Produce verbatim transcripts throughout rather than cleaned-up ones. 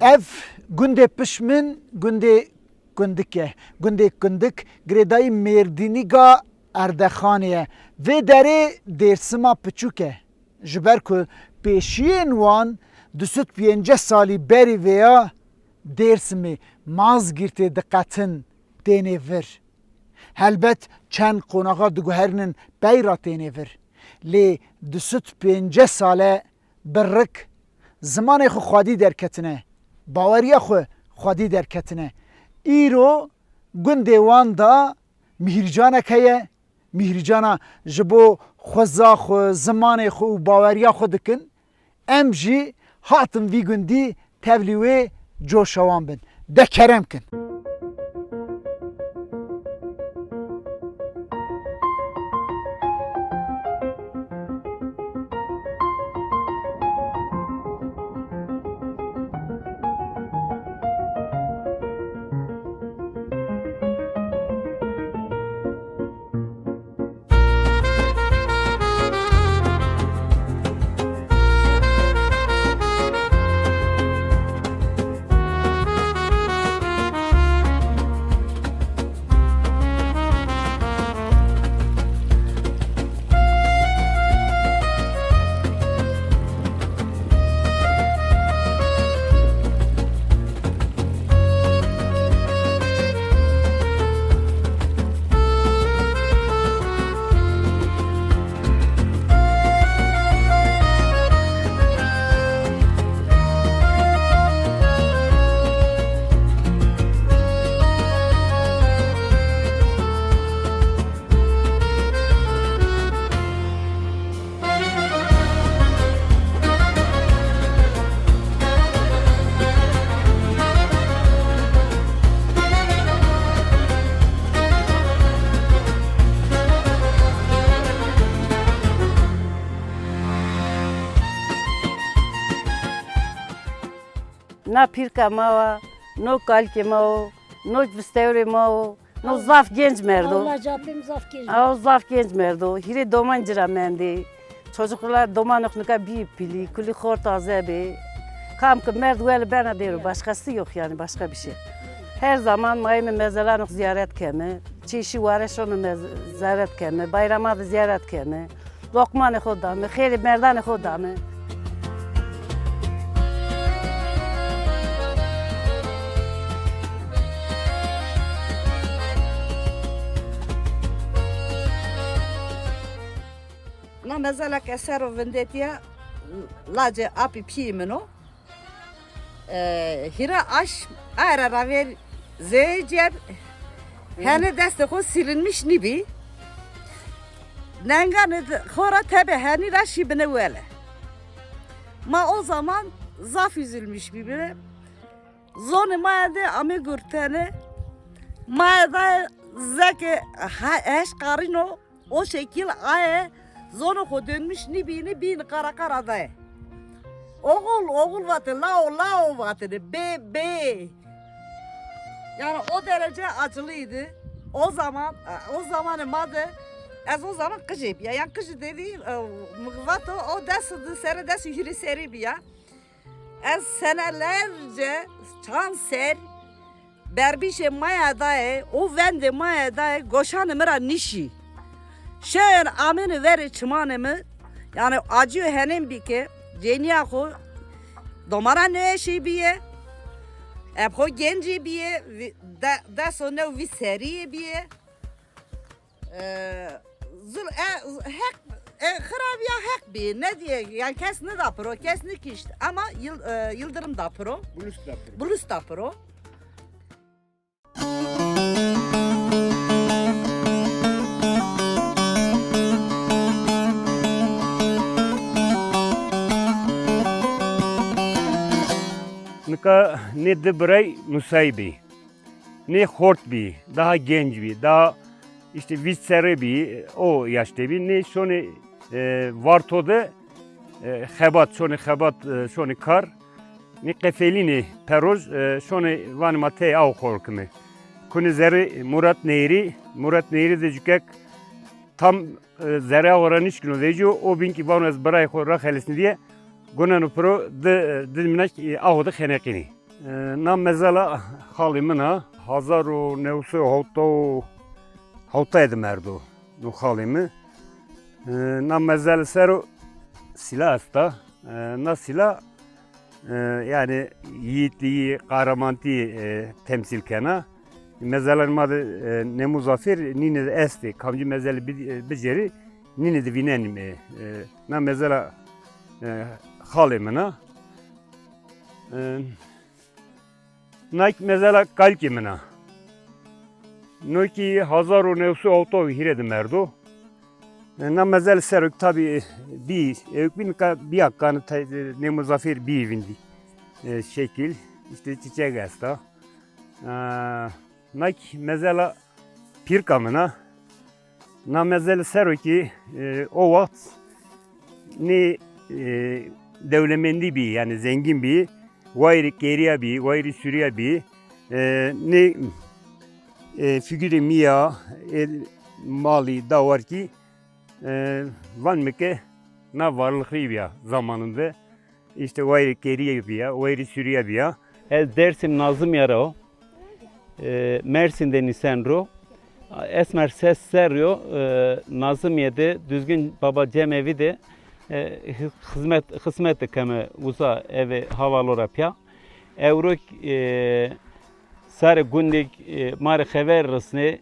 Ev gundê piş min gundê Kundik e. Gundê Kundik girêdayî Mêrdînîga Erdexanê ye. Vê derê Dêrsima piçûk e. Ji ber ku pêşiyên wan du sed pêncî salî berî vêya Dêrsimê, Mazgîrtê diqetin tênê vir. Helbet çend qonaxa diguherînin pey re tênê vir. Lê du sed pêncî sale bi rik zimanê xwe xwedî derketine, baweriya xwe xwedî derketine. Îro gundê wan de mihîrcanek heye, mihîrcana ji bo xweza xwe, zimanê xwe û baweriya xwe dikin. Em jî hatin vî gundî tevlî wê coşa wan bin. De kerem kin. Na pîrka ma wa, no kalkê ma wo, no vistewrê ma wo, no zaf genç merdo. Allah, capim zaf genç. Aw zaf genç merdo. Hîrê doman cira mendê. Çocuklar domanok nika bî pilî, kulî xor taze bê. Kam ki merd weli bena dêro, başkası yok yani, başka bir şey. Her zaman mayê me mezelanok ziyaret keme. Çeşî ware şono mez-, ziyaret keme. Bayrama da ziyaret keme. Lokmanê xwe dame, xêrê merdanê xwe dame. Na mezeleke ser û vindêtiye lacê apî piyê min o. E, hîra aş, aye re ravêr zêcer, hene destê xwe silinmiş nîbî. Nenganê xwe re tebe henî re şîbine wele. Ma o zaman zaf üzülmüş bîbine. Zonê ma de amê gurtene. Ma da zeke ha-, heş qarîno. O şekil aye, zonê xwe dönmüş nîbîne bîn qara qara daye. Oğul, oğul vate, lao, lao vatine, bê, bê. Yani o derece acılıydı. O zaman, o zamanı ma de, ez o zaman qijê biya. Yani qijê dedi, e, mıgvato, o destidi, sere destî hîrî serî biya. Ez senelerce çand ser berbîşê maya dayê û vendê maya dayê goşanê min ra nişî. Şeyen amêne verê çimanê min, yani acîyo henên bîke, cêniya xwe domara nûeşî bîye, em xwe gencî bîye, vî-, de-, deso new vî seriyê bîye. E, zul-, e, heq, e, xirabiya heq bî, ne diye, yani kes nida piro, kes nikişt. Ama Yıl-, e, Yıldırım da piro. Bulus da piro. Bulus da piro. Nika nê di birey nusayî bî. Nê xort bî, daha genc bî, daha işte vîst serrê bî, o yaştê bî. Nê şonê, e, Varto de, e, xebat, şonê xebat, e, şonê kar. Nê qefelînê peroj, e, şonê vanê ma tey aw xorkime. Kunê zerê Murat Neyri, Murat Neyri de cükek tam, e, zerê aw ra nişkino vecîyo, o bîn ki vano ez birayê xo raxelisnî diye, guneno piro di, di minak, e, aw de xeneqînî. E, na mezela xalê min a, hezar û newsê hewta û hewtayê de merdo, no xalê min. E, na mezela ser o sîla esta. E, na sîla, e, yani yiğitliği, kahramanlığı, e, temsil kena. Mezelan ma de, e, Nemû Zafêr nîne de estê. Kamcî mezele bi-, e, bicerî, nîne de vînenî me. E, na mezela, e, xalê min a. E, Nak mezela kalkê min a. Nokî hezar û newsê hewta û hîrê de merdo. Na mezel serok tabî bî, ewk bî nika biya kan te-, Nemû Zafêr bî vindî. E, şekil, işte çiçek esta. E, nak mezela pîrka min a. Na mezel serokî, e, o wext nê, e, dewlemendî bî, yani zengîn bî, wayirî kêriya bî, wayirî sûriya bî, e, nê, e, figurê mî ya, e, malî, dawarkî, e, van mike na varlıqlî bîya zamaninde. İşte wayirî kêriye bîya, wayirî sûriye bîya. Ez Dersim Nazimiye ro, e, Mersin de nîsen ro. Esmer ses ser yo, e, Nazimiye de Düzgün Baba Cemevi de, e, xizmet, xizmet de keme uza eve havalora piya. Ewro, e, Sarê gundek, e, ma rê xever risnê,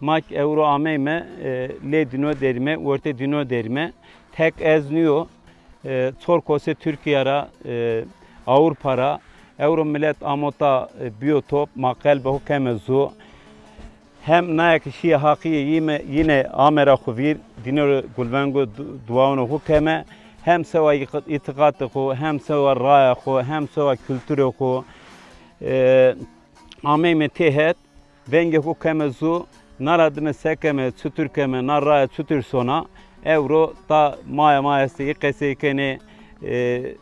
ma ki ewro ameyme, e, lê dîno derîme, ortê dîno derîme. Tek ez nîyo, e, çor kosê Tirkiye ra, e, Ewropa ra, ewro milet amota, e, biyo top, ma qelbê xo keme zû. Hem nayê ki şîye haqî yîme, yîne ame ra xo vîr, dîno rê gulvengo du-, duaûno xo keme, hem sewa îq-, îtiqatê xo, hem sewa raya xo, hem sewa kulturê xo. E, Ameyme tê het, vengê xo keme zû, na ra dime se keme, çitur keme, na raye çitur sona, ewro ta maya ma estê, yî qesey kenê, e,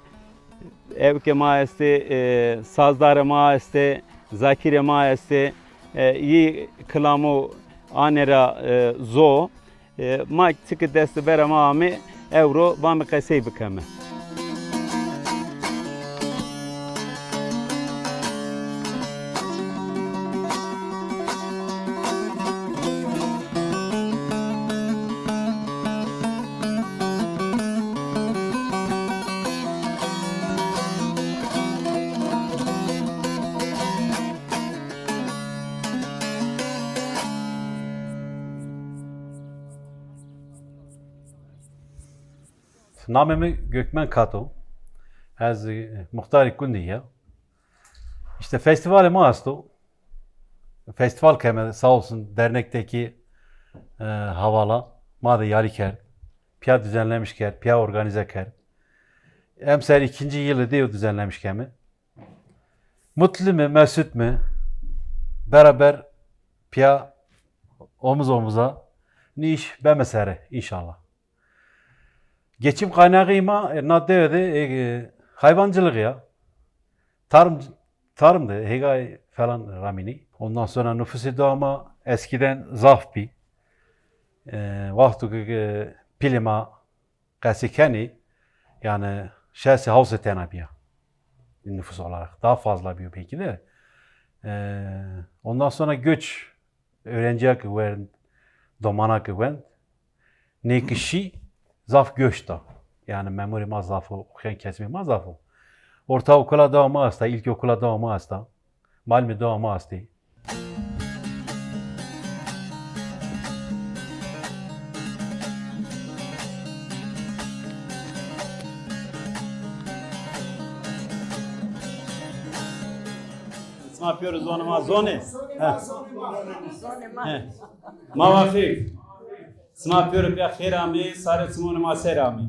ewkê ma estê, e, sazdarê ma estê, zakirê ma estê, e, yî kilamo anê ra, e, zo. E, ma çiki dest vera ma amê, ewro va mi qesey bikeme. Namê min Gökmen Kato. Ez, e, muxtarê gundî ya. İşte festivalê ma esto. Festival keme, sağ olsun dernekteki, e, havala ma de yalî kerd. Piya düzenlemiş kerd, piya organize kerd. Emser ikinci yılı diyor düzenlemiş keme. Mutlu mi, mesut mi? Beraber piya omuz omuza nîş beme sere inşallah. Geçim kaynağı ma, e, na dewe de, e, e, hayvancılık ya. Tarım, tarım de, hêgay falan ramînî. Ondan sonra nüfusu da ama eskiden zaf bî. E, wexto ki, ki pilê ma qesî kenî, yani şêst hewt tena biya. Nüfus olarak daha fazla biyo belki de. E, ondan sonra göç Öğrenciya ki wend, domana ki wend, nêkişî zaf göç da. Yani memurê ma zaf o, oxuyan kesimê ma zaf o. Ortaokula dewa ma esta, ilkokula dewa ma esta, malmê dewa ma estê. Sima pêro zonê ma zonê? He. He. Ma waxî. Sima pêro pê xêr amê, sarê çimonê ma ser amê.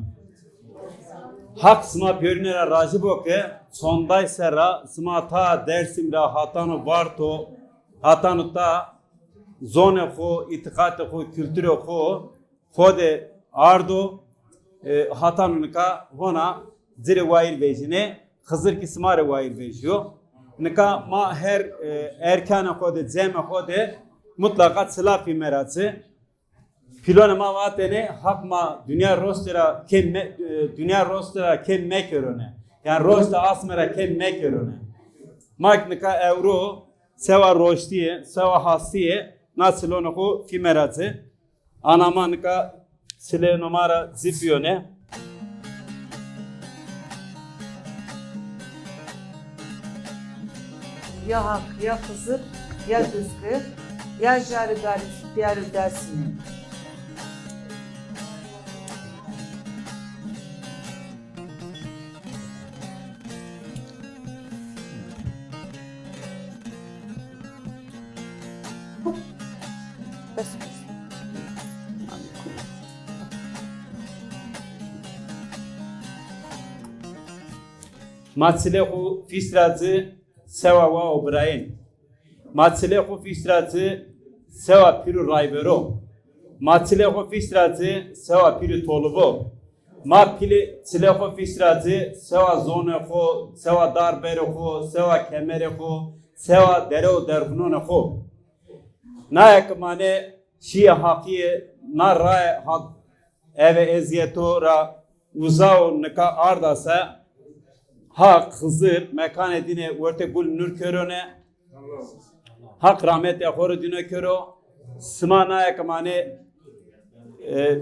Haq sima pêrûnê ra razî bo ke çonday ser ra sima ta Dersim ra hatano Varto, hatano ta zonê xo, îtiqatê xo, kulturê xo, xo de ardo, e, hatano nika hona ci rê wayîr vejînê, Xizir kî sima rê wayîr vejiyo. Nika ma her, e, erkanê xo de, cemê xo de mutlaqa çilafî me ra ci. Pîlonê ma vatêne, haq ma dinya rostê ra kêm me-, e, dinya rostê ra kêm mekerone. Yani rostê asmê ra kêm mekerone. Mak nika ewro sewa roştiyê, sewa hastiyê, na silonê xo fîme ra ci. Ana ma nika silê numara zî piyone. Ya Hak, ya Xizir, ya Duzgir, ya Jarî Garî, Diyarê Dêrsimê. Bes, bes. Ma çilê xo fîşt ra ci sewa wa û birayên. Ma çilê xo fîşt ra ci sewa pîr û rayvero. Ma çilê xo fîşt ra ci sewa pîr û tolivo. Ma pîlê çilê xo fîşt ra ci sewa zonê xo, sewa darberê xo, sewa kemerê xo, sewa dere û derxunonê xo. Nayê ke manê şîye Haqiyê, na raye Haq eve ezîyeto ra uza û nika arda se. Haq Xizir mekanê dînê wertê gul nur kerone. Haq rahmetê xo ro dîno kero. Sima nayê ke manê, e,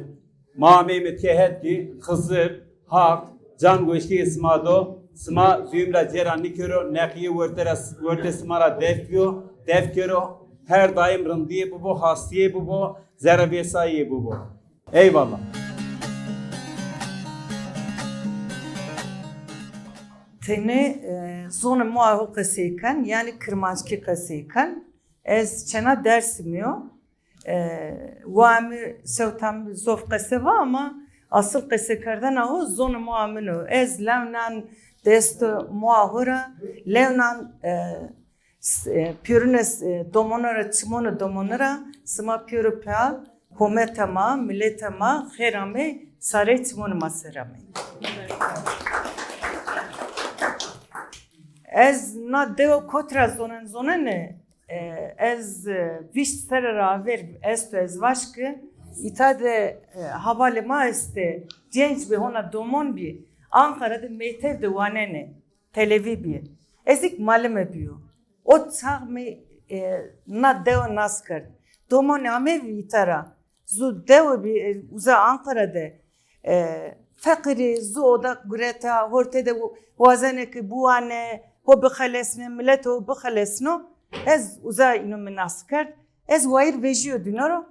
ma ameyîme tê hetkî, Xizir, Haq, can weştiyê sima do, sima duyim ra cêra nikero, neqiyê werte ra, werte sima ra def biyo, def kero, her daim rindiyê bibo, hastiyê bibo, zerevêsayiyê bibo. Eyvallah. Tenê, e, zonê ma ho qesey ken, yanî kirmanckî qesey ken. Ez çêna Dêrsimî yo. E, wa mi sewta mi zof qese va ama asıl qesekerdena ho zonê ma min o. Ez lewnan dest ma ho ra, lewnan, e, s-, e, pîyorine s-, e, domona ra, çimona domona ra, sima pîyoro pêal, hometa ma, mileta ma, xêr amey, sarey çimona ma ser amey. Ez na dewa Kot ra zonen zonene, e, ez, e, vîst serre ra aver esto ez vaş ke, îta de, e, havalê ma estê, genç bî, hona domon bî, Anqara de meytev de wanenê, televî bî. Ez îk malime bîyo. O çax mi, e, na dewa nas kerd. Domonê ame vî îta ra. Zu dewe bî, e, uza Anqara de, e, feqîrî, zu oda gureta, hortê de wazenê ke biwane, ho bixelesne, milet ho bixelesno. Ez uza îno mi nas kerd. Ez wayîr vejîyo dîno ro,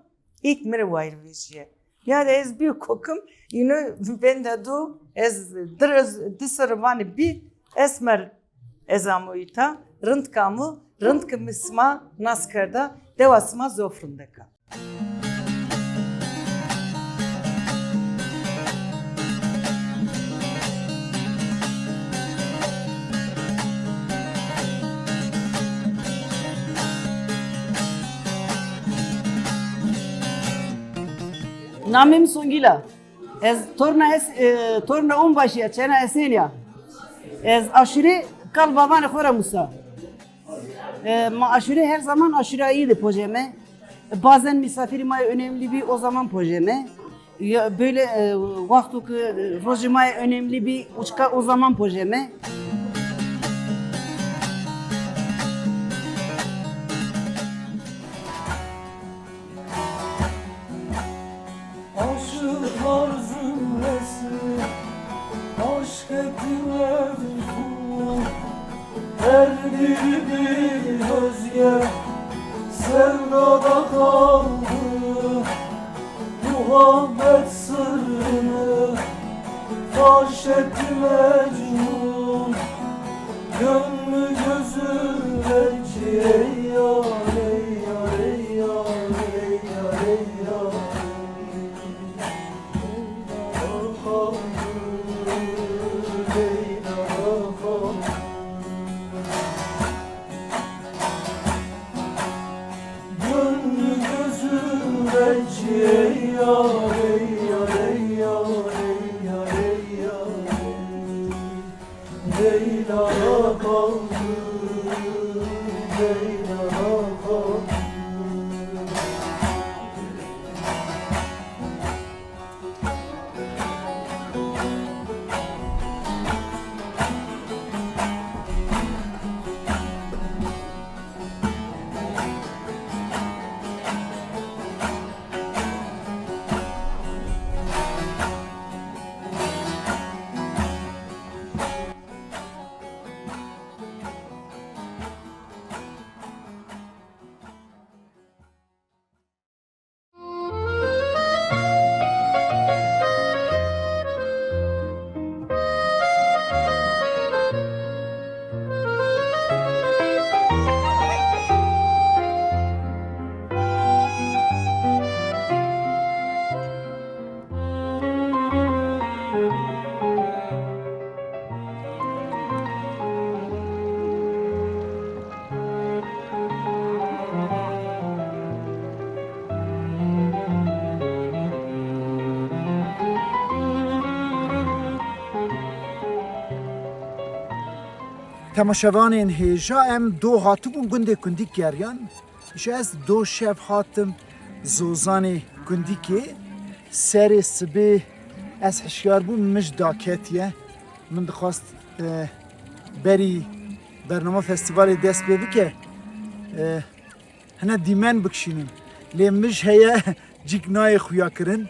îk mi rê wayîr vejîye. Ya de ez bîyo kokim, îno venda do, ez di roz, di serre vanê bî, esmer ez amo îta, rind ke amo, rind ke mi sima nas kerda, dewa sima zof rindek a. Namê min Songîl a. Ez torna Es-, e, torna Onbaşî ya, çêna Esenî ya. Ez aşûrê kal babanê xo ra musa. E, ma aşure her zaman aşure Eidê pojeme. Bazen misafirî ma yê önemli bî, o zaman pojeme. Ya, böyle, e, wexto ke, e, rojê ma yê önemli bî, uçka o zaman pojeme. Aşıklar zümresi, aşk etti mecnun. Her biri bir özge sevdada kaldı. Muhabbet sırrını faş etti Mecnun. Gönlü gözü renkli ey yar, ey yar, ey yar, ey yar, ey yar. Gönlü gözüm renkli ey yar, ey yar, ey yar, ey yar, ey yar. Leyla Temaşevanên hêja, em do hatibûn gundê Kundîk geriyan. Îşte ez do şev hatim Zozanê Kundîkê. Serê sibê ez hişyar bûm, mij daketiye. Min dixwast, e, berî bernama festîvalê dest pê bike, e, hine dîmen bikişînim. Lê mij heye, cîk nayê xuya kirin.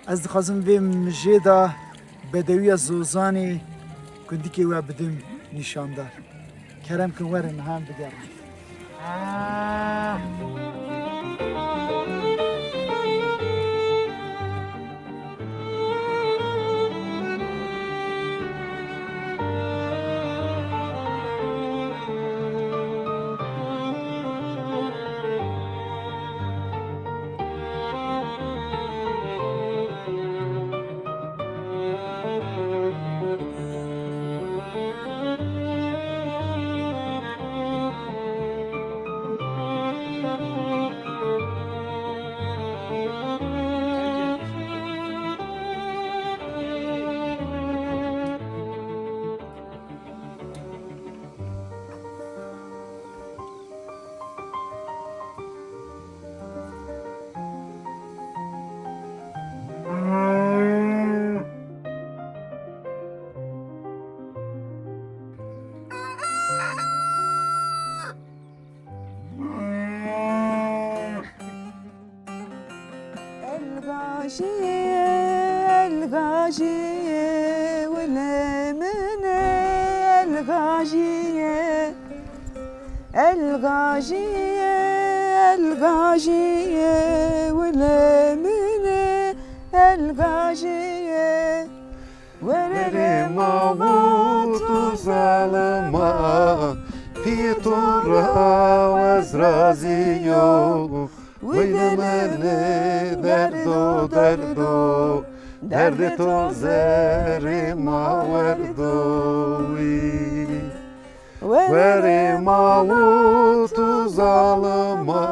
Ez dixwazim vê mijê de bedewiya Zozanê Kundikê we bidim nîşandar. Kerem kin, werin niha em bigerin. El gajiyê, el gajiyê, wilê min ê, el gajiyê. El gajiyê, el gajiyê, wilê min ê, el gajiyê. Were ma got û zalima, pî to ra ez razî yo. Wî li min ê derdo, derdo, derdê to zerê ma werdo wî. Were ma got û zalima,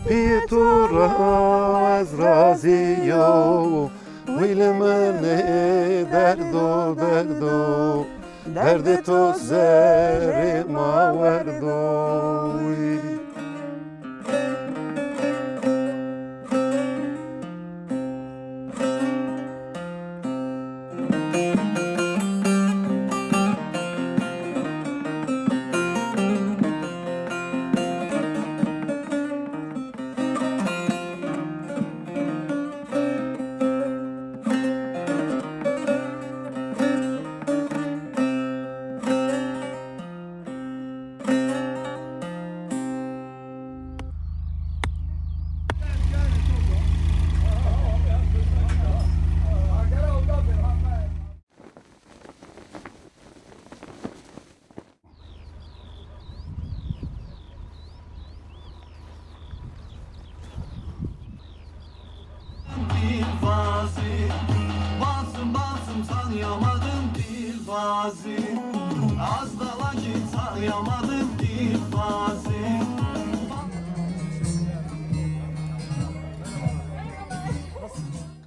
pî to ra ez razî yo. Wî li min ê derdo, derdo, derdê to zerê ma werdo wî. Dilbazî, basım basım tanıyamadım Dilbazî. Az dala ki tanıyamadım Dilbazî.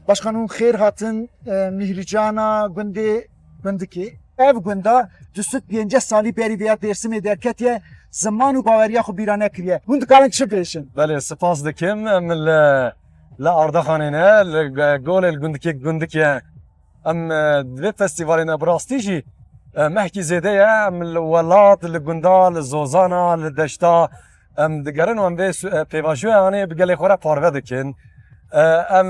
Başkan, hûn xêr hatin, e, Mihrîcana gundê Gundikê. Ev gunda du sed pêncî salî berî vêya Dêrsimê derketiye, ziman û baweriya xwe bîra nekiriye. Hûn dikarin çi bêjin? Belê, spas dikim. Em li, li Ardaxanê ne, li ge-, golê li gundikê Gundikê. Em, e, di vê festîvalê ne bi rastî jî, e, mehkî zêde ye. Em li welat, li gunda, li zozana, li deşta, em digerin û em vê su-, e, pêvajoya hanê bi gelê xwe re parve dikin. E, em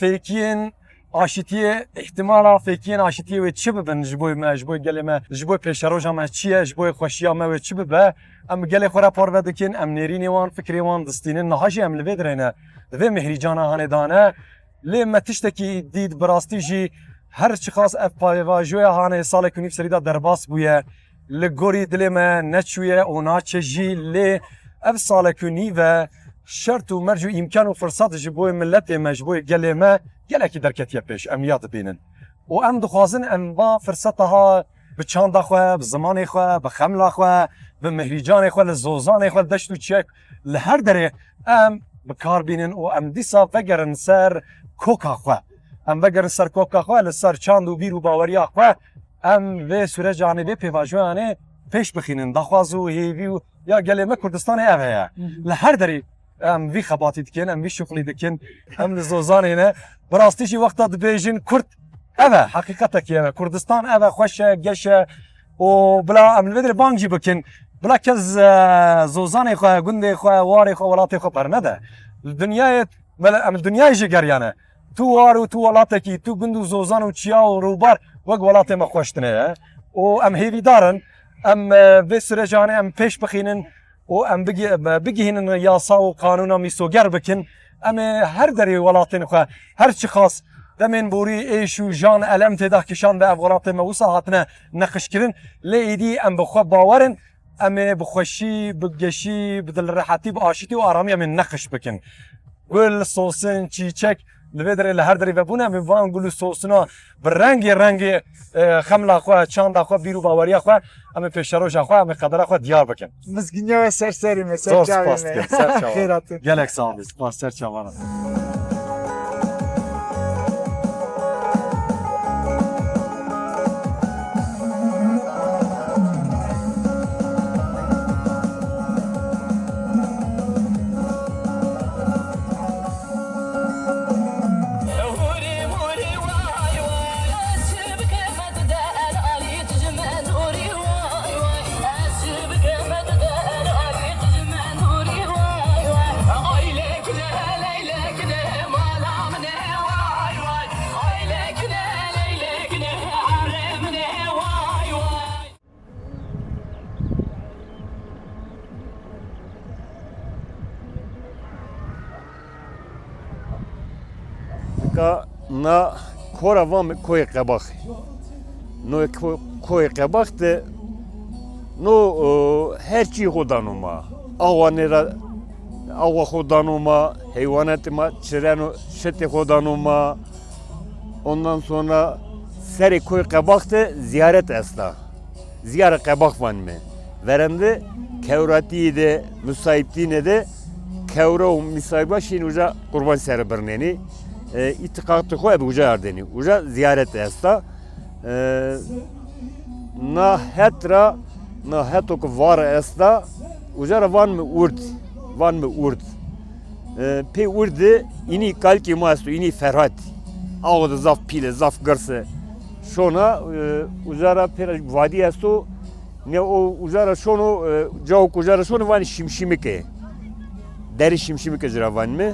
fêkiyên aşitiyê, îhtimala fêkiyên aşitiyê wê çi bibin ji bo me, ji bo gelê me, ji bo pêşeroja me çi ye, ji bo xweşiya me wê çi bibe, em bi gelê xwe re parve dikin, em nêrînê wan, fikrê wan distînin. Niha jî em li vê dirê ne, di vê mihrîcana hanê de ne. Lê me tiştekî dît, bi rastî jî her çiqas ev pêvajoya hanê salek û nîv serî de derbas bûye, li gorî dilê me neçûye û naçe jî, lê ev salek û nîv e şert û merc û îmkan û firsat ji bo miletê me, ji bo gelê me gelekî derketiye pêş, em ya dibînin. Û em dixwazin em va firseta ha bi çanda xwe, bi zimanê xwe, bi xemla xwe, bi mihrîcanê xwe, li zozanê xwe, li deşt û çiyek, li her derê em bi kar bînin û em dîsa vegerin ser koka xwe. Em vegerin ser koka xwe, li ser çand û bîr û baweriya xwe. Em vê sûrecanê, vê pêvajoyanê pêş bixînin, daxwaz û hêvî û ya gelê me Kurdistanê ev heye. Li her derî em vî xebatî dikin, em vî şuxlî dikin, em li Zozanê ne. Bi rastî jî wexta dibêjin Kurd, ev e, heqîqetekî ev e. Kurdistan ev e, xweş e, geş e. Û bila em li vê derê bang jî bikin. Bila kes, e, Zozanê xwe, gundê xwe, warê xwe, welatê xwe bernede. Li dinyayê, em li dinyayê jî geriyane. Tu war û tu welatekî, tu gund û zozan û çiya û rûbar wek welatê me xweş tune ye. Û em hêvîdar in, em, e, vê sürecanê em pêş bixînin û em bigi-, em bigihînin yasa û qanûna mîsoger bikin. Em ê her derê welatên xwe, her çiqas demên borî êş û jan elem tê de kişand be, ev welatê me wisa hatine neqişkirin. Lê êdî em bi xwe bawer in, em ê bi xweşî, bi geşî, bi dilrehetî, bi aşitî û aramî em ê neqiş bikin. Gul, sosin, çîçek, li vê derê li her derê vebûne, em ê van gul û sosina bi rengê rengê, e, xemla xwe, çanda xwe, bîr û baweriya xwe, em ê pêşeroja xwe, em ê qedera xwe diyar bikin. Mizgîniya we ser serê me, ser çavê me. Zor spas dikim, ser çava. Xêr hatin. Gelek sax bî, spas, ser çavana. Ka na kora van me koyê Qebaxê. No ko-, koyê Qebax de no, e, her çî xwe dano ma. Awa nêra, awa xwe dano ma, heywanatê ma çireno şitê xwe dano ma. Ondan sonra serê koyê Qebax de ziyaret esta. Ziyara Qebax van me. Verende kewratiyê de, musayibtîne de kewra û misayba şîn uca qurban sere birnenî. E, îtiqatê xwe bi uca ardênî. Uca ziyaret esta. E, na het ra, na heto ku var esta, uca ra van me urd. Van me urd. E, pê urd de înî kalkê ma esto, înî Ferhat. Awa de zaf pîl e, zaf girs e. Şona, e, uca ra pêra vadî esto. Ne o uca ra şono, e, cao ku uca ra şono vanî Şimşimike. Derê Şimşimike ci ra van me.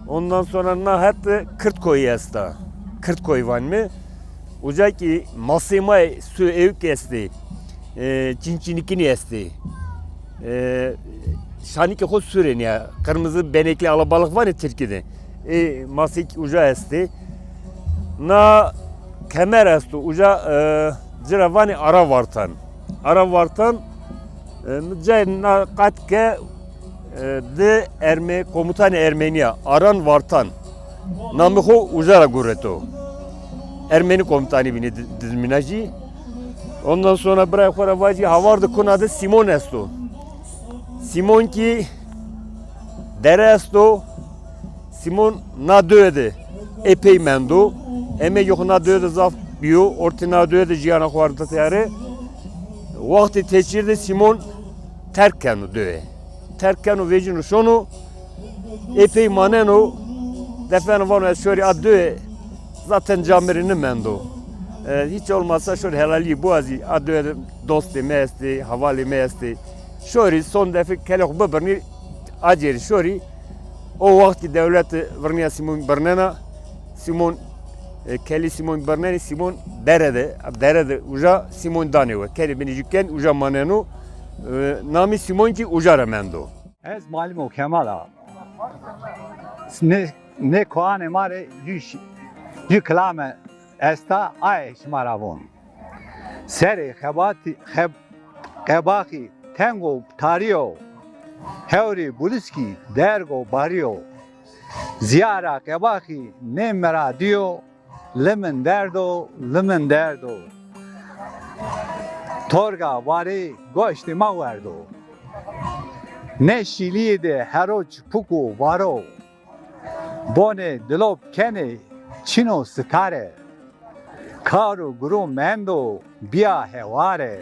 Ondan sonra na het, e, Kirtkoyî esta. Kirtkoyî van me. Uca ki masê ma su ewk estê. E, çinçinikini estê. E, şanikê xwe sûrên ya. Kırmızı benekli alabalık vanê Tirkî de. E, masê ki uca estê. Na kemer esto. Uca, e, ci ra vanê Ara Vartan. Ara Vartan, e, cayê na qat ke, e, di Erme-, komutanê Ermeniya, Aran Vartan. Namê xwe uca ra gureto. Ermenî komutanî bînî di-, dizmîna jî. Ondan sonra birayê xwe ra vajî havar de kuna de Simon esto. Simon kî dere esto. Simon na döye de epey mendo. Emegê xwe na döye de zaf bîyo. Ortê na döye de jiyana xwe arda teyare. Wextê teçhîr de Simon terk keno döye. Terk keno vêjino şono. Epey maneno. Defeno vano ez şorî a döye. Zaten camêrê nimendo. E, hiç olmazsa şorî helalî biwazî. A döye de dostê me estê, hevalê me estê. Şorî son defê kelê xwe bibirnî, acêrî şorî. O wextî dewlet virniya Simon birnena. Simon, e, kelî Simon birnenî, Simon dere de, dere de uca Simon danê we. Kelê binî jû ken uca maneno. E, namî Simon kî uca re mendo. Ez Malimo Kemal a. Ne, ne koanê ma re yû ş-, yû kilame esta, ayê şima ra von. Serê xebatî-, xeb-, Qebaxî teng û tarî yo, hewrî bulîskî derg û barî yo. Ziyara Qebaxî nê miradî yo, li min derd o, li min derd o. Torga varê goştê ma werd o. Ne şîliyê de hero çipûk û varo. Bonê dilop kenê çin û sitare. Kar û guro mendo biya heware.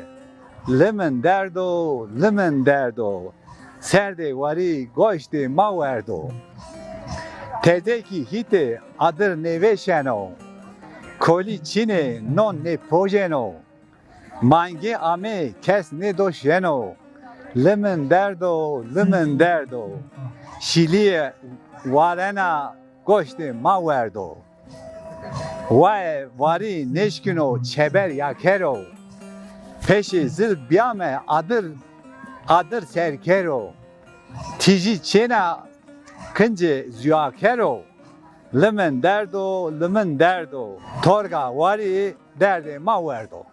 Li min derdo, li min derdo. Serdê warî goştê ma werdo. Tezekî hîtê adir nêvêşeno. Kolî çînê non nêpojeno. Mangê amê kes nêdoşeno. Li min derdo, li min derdo. Şîliyê warena goştê ma werdo. Waye warî nêşkino çeber yakero. Pêşê zil biyame adir, adir serkero. Tîjî çêna kincê zuyakero. Li min derdo, li min derdo. Torga warî derdê ma werdo.